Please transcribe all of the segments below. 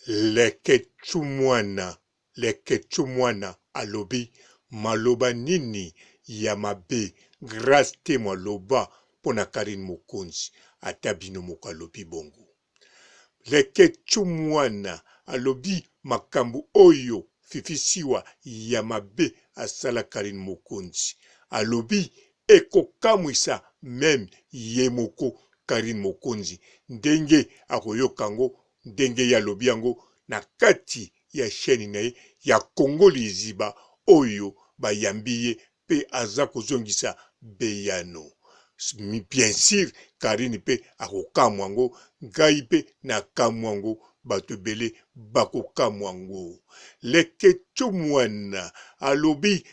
Leketchou mwana leketchou mwana alobi maloba nini ya mabe grace temo aloba pona carine mokonzi ata bino moko alobi bongo leketchou mwana alobi makambu oyo fifi siwa ya mabe asala carine mokonzi alobi ekokamwisa meme ye moko carine mokonzi ndenge akoyoka ngo ndenge ye alobi yango na kati ya chaine na ye ya Congo liziba oyo bayambi ye pe aza kozongisa beyano bien sur Carine pe akokamwa ngo ngai pe nakamwa ngo batu ebele bakokamwa ngo Leketchou muana alobi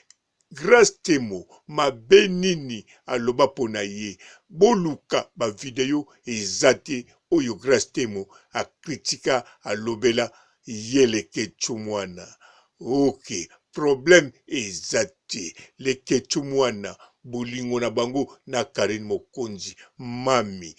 Grace temo mabe nini aloba pona ye boluka ba video eza te oyo grace temo a critika alobela ye leketchou muana ok problème eza te leketchou muana bolingo na bango na carine mokonzi mamy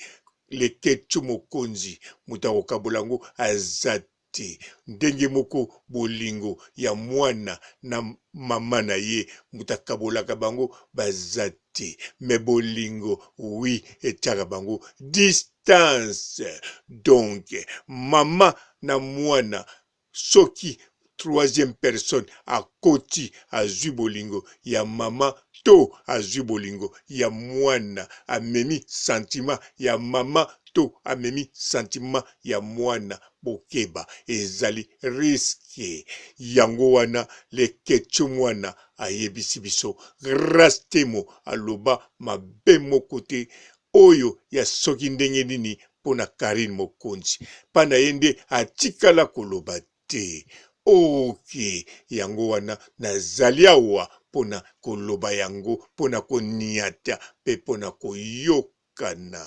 leketchou mokonzi moto akokabola yango aza te. Ndenge moko bolingo ya mwana na mama na ye moto akabolaka bango baza te mais bolingo oui etiaka bango distance donc mama na mwana soki troisième personne akoti azui bolingo ya mama to azui bolingo ya mwana amemi sentiment ya mama to amemi sentiment ya mwana Bokeba ezali risque yango wana leketshou mwana ayebisi biso grace temo aloba mabe moko te oyo ya soki ndenge nini pona carine mokonzi pa na ye nde atikala koloba te ok yango wana nazali awa pona koloba yango pona koniata pe pona koyoka kana.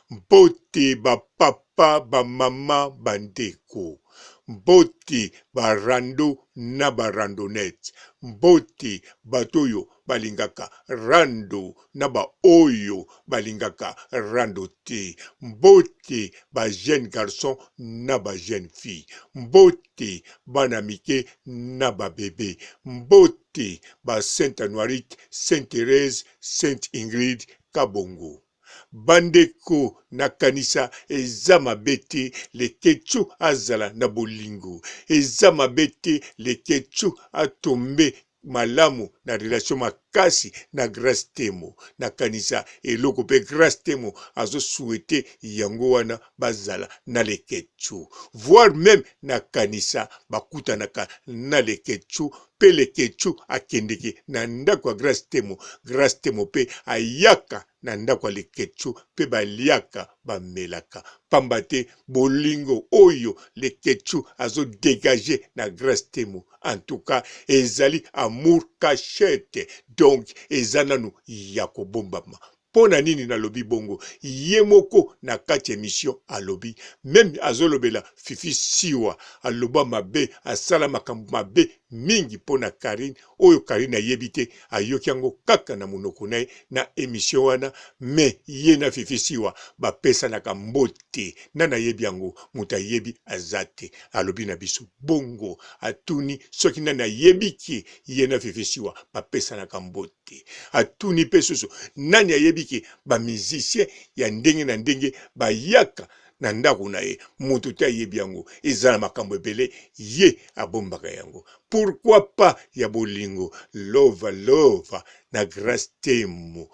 Mbote ba papa, ba mama, ba ndeko. Mbote ba rando na ba randonnette. Mbote bato oyo balingaka rando na ba oyo balingaka rando te. Mbote ba jeunes garçons na ba jeunes filles. Mbote bana mike na ba bebe. Mbote ba Saint Anuarite, Saint Therèse, Sainte Ingrid, Kabongo. Bandeko nakanisa eza mabe te leketchou azala na bolingo eza mabe te leketchou a tombe malamu na relation makasi na grace temo nakanisa eloko pe grace temo azo souhaite yango wana bazala na leketchou voir meme nakanisa bakutanaka na leketchou pe leketchou akendeke na ndako ya grace temo grace temo pe ayaka na ndako ya leketchou pe baliaka bamelaka pamba te bolingo oyo leketchou azo degage na grace temo en tout cas ezali amour cachette donc eza nanu ya kobombama Mpo na nini nalobi bongo? Ye moko na kati ya emission alobi meme azolobela Fifi Siwa aloba mabe asala makambo mabe mingi mpo na Carine oyo Carine ayebi te ayoki yango kaka na monoko na ye na emission wana mais ye na Fifi Siwa bapesanaka mbote nani ayebi yango moto ayebi aza te alobi na biso bongo atuni soki nani ayebi ke ye na Fifi Siwa bapesanaka mbote te. Atuni pe susu nani ayebi ke ba musiciens ya ndenge na ndenge bayaka na ndako na ye, mutu te ayebi yango. Eza na makambo ebele ye abombaka yango. Pourquoi pas ya bolingo lova lova na Grace Temo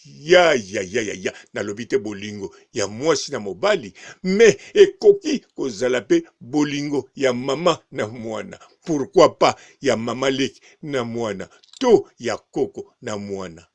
ya ya ya ya ya nalobi te bolingo ya mwasi na mobali mais ekoki kozala pe bolingo ya mama na mwana pourquoi pas ya mama leki na mwana to ya koko na mwana.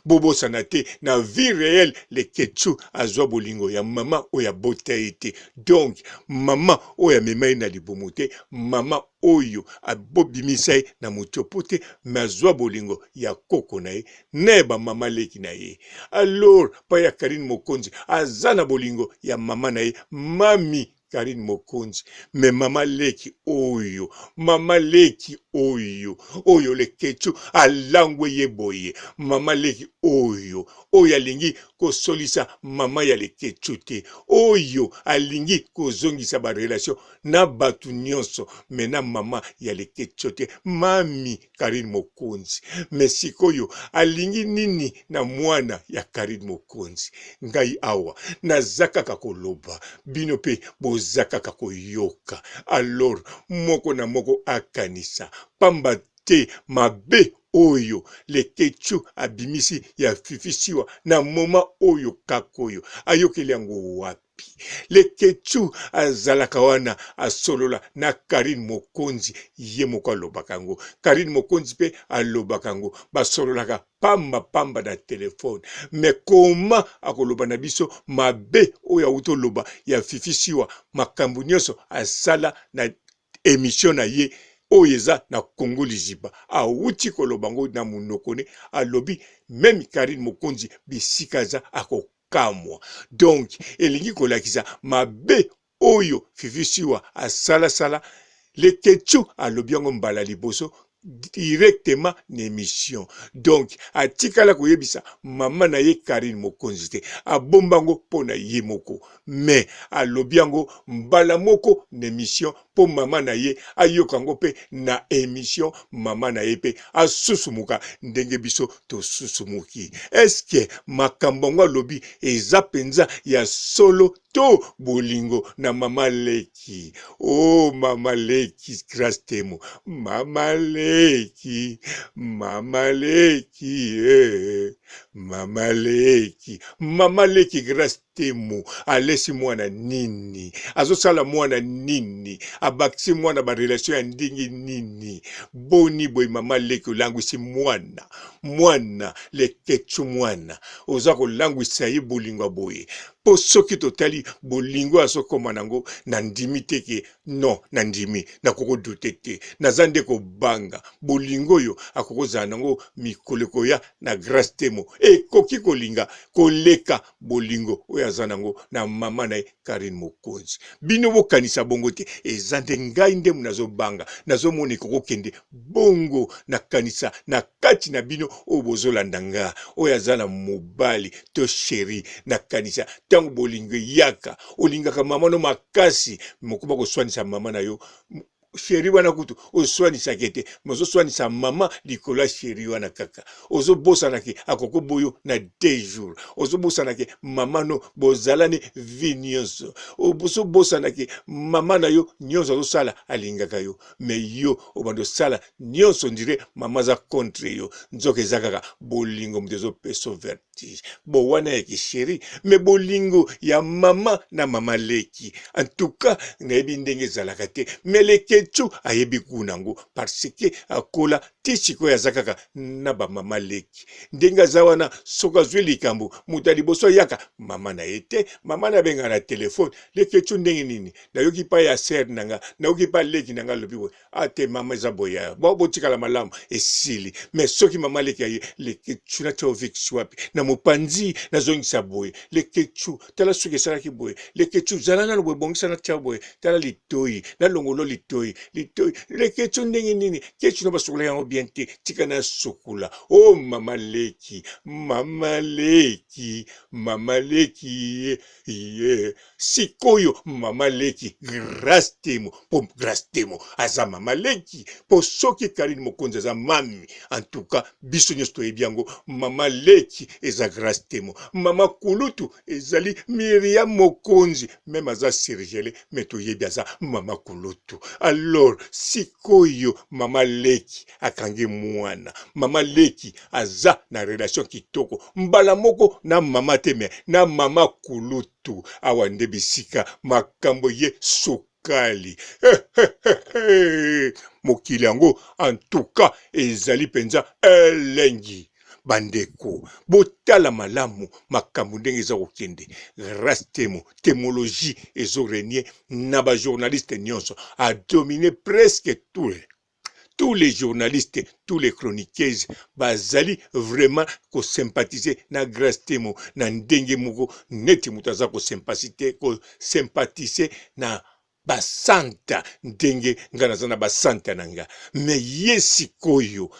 Bobosana te na vie reelle leketchou azwa bolingo ya mama oyo abota ye te donc mama oyo amema ye na libumu te mama oyo abobimisa ye na mutiopo te mais azwa bolingo ya koko na ye na ya ba mama leki na ye alors pa ya Carine Mokonzi aza na bolingo ya mama na ye mami Carine Mokonzi mais mama leki oyo mama leki oyo oyo leketchou alangwe ye boye mama leki oyo oyo alingi kosolisa mama ya Leketchou te, oyo alingi kozongisa ba relation na batu nionso mais na mama ya Leketchou te, mamy Carine Mokonzi. Mais sikoyo alingi nini na mwana ya Carine Mokonzi? Ngai awa naza kaka koloba, bino pe boza kaka koyoka. Alors moko na moko akanisa, pamba te mabe oyo Leketchou abimisi ya Fifi Siwa na moment oyo kaka oyo ayokeli yango wapi? Leketchou azalaka wana asolola na Carine Mokonzi ye moko alobaka yango Carine Mokonzi pe alobaka yango basololaka pamba pamba na telephone mais comment akoloba na biso mabe oyo awuti oloba ya Fifi Siwa makambo nyonso asala na emission na ye oyo eza na Congo liziba awuti koloba yango na munoko ne alobi meme Carine Mokonzi bisika aza ako kamwa donc elingi kolakisa mabe oyo Fifi Siwa asala sala Leketchou alobi yango mbala liboso directement na emission donc atikala koyebisa mama na ye Carine Mokonzi te abomba yango mpo na ye moko mais alobi yango mbala moko na emission mpo mama na ye ayoka yango mpe na emission mama na ye mpe asusumuka ndenge biso tosusumuki. Eske makambo yango alobi eza mpenza ya solo to bolingo na mama leki? Oh mama leki Grace Temo, mama leki, mama leki, eh, mama leki, mama leki Grace Temo alesi mwana nini? Azosala mwana nini? Abakisi mwana ba relation ya ndenge nini? Boni boye mama leki olangwisi mwana mwana leketchu mwana oza kolangwisa ye bolingo ya boye po soki totali bolingo azokoma nango na ndimi te ke non na ndimi nakoki doute te naza nde kobanga bolingo oyo akoki kozala nango mikolo ekoya na Grace Temo ekoki kolinga koleka bolingo oyo aza nango na mama na ye Carine Mokonzi. Bino bokanisa bongo te, eza nde ngai nde nazobanga, nazomona ekokokende bongo. Nakanisa na kati na bino oyo bozolanda nga, oyo aza na mobali to sheri, nakanisa ntango bolingo eyaka, olingaka mama no makasi, mokoma koswanisa mama na yo Cheri wana kutu oswanisaka ye te mais ozoswanisa mama likolo ya cheri wana kaka ozobosana ke akoko boyo na deux jours ozobosana ke mama no bozalani vie nyonso ozobosana ke mama na yo nyonso azosala alingaka yo mais yo obanda osala nyonso ndire mama aza contre yo nzoka eza kaka bolingo moto ezopesa vertige bo wana ya kisheri me bolingo ya mama na mama leki en tout cas nayebi ndenge ezalaka te me leketchu ayebi kuna yango parce que akola ti sikoyo aza kaka na bamama leki ndenge aza wana soki azwi likambo moto ya liboso ayaka mama na ye te mama na abengaka na telefone leketchu ndenge nini nayoki pa ya ser na nga nayoki pa leki na nga alobi boye Ah te mama eza boye bo botikala malamu esili mais soki mama leki aye leketchu na tia ovix wapi na mopanzi nazongisa boye leketchu tala soki esalaki boye leketchu zala nano boye bongisa na tia boye tala litoyi nalongolo litoyi litoyi leketchu ndenge nini ketchu na basukola yango bien te tika nasukola o oh, mama leki mama leki mama leki ye Sikoyo mama leki Grace Temo po Grace Temo aza mama leki po soki Carine Mokonzi aza mami en tout cas biso nyonso toyebi yango mama leki eza Grace Temo mama kulutu ezali Miriam Mokonzi meme aza surgele mais toyebi aza mama kulutu alors sikoyo mama leki akangi mwana mama leki aza na relation kitoko mbala moko na mama te me na mama kulutu awa nde bisika makambo ye sukali mokili yango antuka ezali mpenza elengi bandeko botala malamu makambo ndenge eza kokende grace temo temologie ezo renier na bajournaliste nyonso adomine presque tout tous les journalistes tous les chroniqueuses bazali vraiment ko sympathiser na Grace Temo na ndenge moko neti moto aza ko sympathiser ko sympathiser na Ba santa ndenge nga naza na ba santa na nga mais ye sikoyo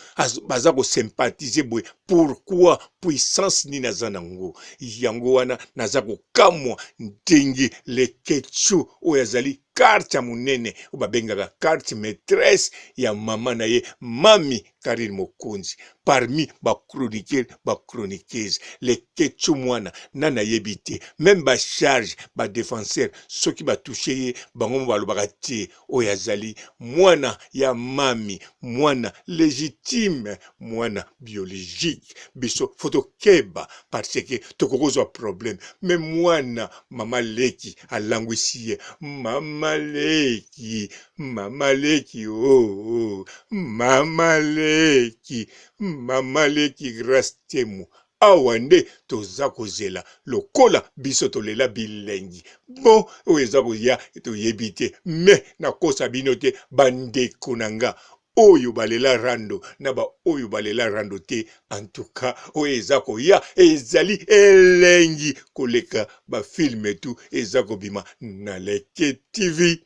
baza ko sympathiser boye pourquoi puissance nini aza na ngo yango wana naza kokamwa ndenge leketchou oyo azali carte ya monene oyo babengaka carte maitresse ya mama na ye mami Carine Mokonzi parmi ba chroniqueur ba chroniqueuse leketchou mwana nani ayebi te meme ba charge ba defenseur soki ba touche ye bango mo balobaka te oyo azali mwana ya mami mwana legitime mwana biologique biso fo tokeba parce que tokoki kozwa problème me mwana mama leki alangwisi ye mama leki Mama leki oh, oh. Mama leki mama leki Grace Temo awa nde toza kozela lokola biso tolela bilengi bon oyo eza koya toyebi te me nakosa bino te bandeko na nga oyo balela rando na ba oyo balela rando te antuka oyo eza koya ezali elengi koleka bafilme tu eza kobima na Leke TV.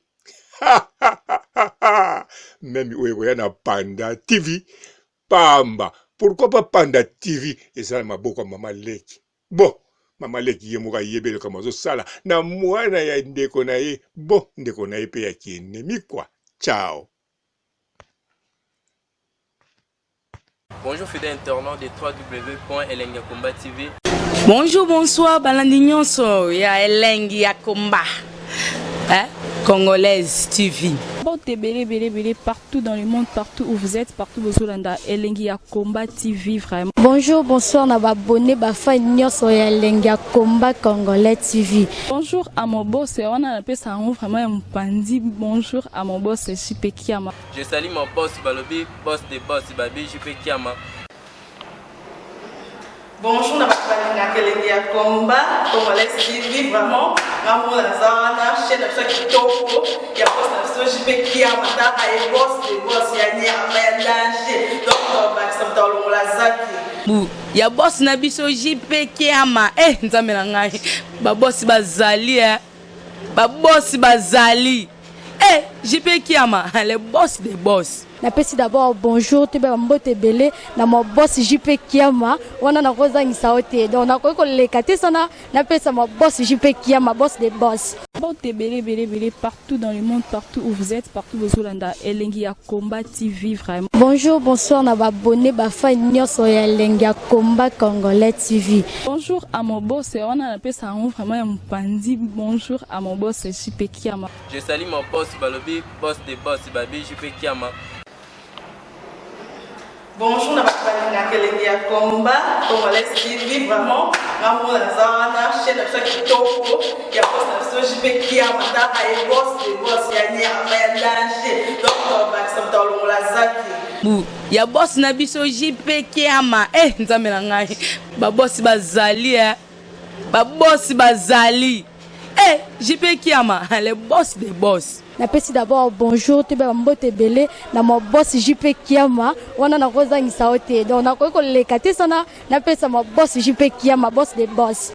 Meme oyo ekoya na Panda TV pamba. Pourquoi pas Panda TV eza na maboko ya mama leki. Bon, mama leki ye moko ayebi eloko azosala na mwana ya ndeko na ye. Bon, ndeko na ye pe ya kiennemi quoi. Ciao. Bonjour fidèle internaute de www.elengiyakomba TV. Bonjour, bonsoir, balandi nyonso ya Elengi ya Komba. Hein? Congolaise TV. Mbote ebele ebele ebele partout dans le monde, partout où vous êtes, partout bozolanda Elengi ya Combat TV vraiment. Bonjour, bonsoir na ba abonné ba fan nyonso ya Elengi ya Combat Congolais TV. Bonjour à mon boss, wana napesa yango vraiment ya mopanzi. Bonjour à mon boss JP Kiama. Je salue mon boss balobi boss de boss babi JP Kiama. Bonjour na bato balingaka elengi ya combat congolais TV vraiment nga moko naza wana chaîne na biso ya kitoko ya boss na biso JP Kiama taka ye boss de boss ya nyama ya danger donc bakisa moto alongola zaki bu ya boss na biso JP Kiama eh nzambe na ngai ba boss bazali eh ba boss bazali eh JP Kiama le boss de boss. Napesi d'abord bonjour toyeba ba mbote ebele na ma boss JP Kiama wana nakozangisa yo te donc nakoki koleka te sana napesa ma boss JP Kiama boss de boss. Mbote ebele ebele ebele partout dans le monde partout où vous êtes partout bozolanda Elengi ya Combat TV vraiment. Bonjour bonsoir na ba abonne ba fan nionso ya Elengi ya Combat Congolais TV. Bonjour à mon boss wana napesa yango vraiment ya mopanzi bonjour à mon boss JP Kiama. Je salue mon boss balobi boss de boss babi JP Kiama. Bonjour na bato balingaka elengi ya combat congolais TV vraiment nga moko naza wana chaîne na biso ya kitoko ya boss na biso JP Kiama taka ye boss de boss ya nyama ya danger donc bakisa moto alongola zaki bu ya boss na biso JP Kiama eh nzambe na ngai ba boss bazali eh ba boss bazali eh JP Kiama le boss de boss. Napesi d'abord bonjour toyeba ba mbote ebele na ma boss JP Kiama wana nakozangisa yo te donc nakoki koleka te sana napesa ma boss JP Kiama boss de boss.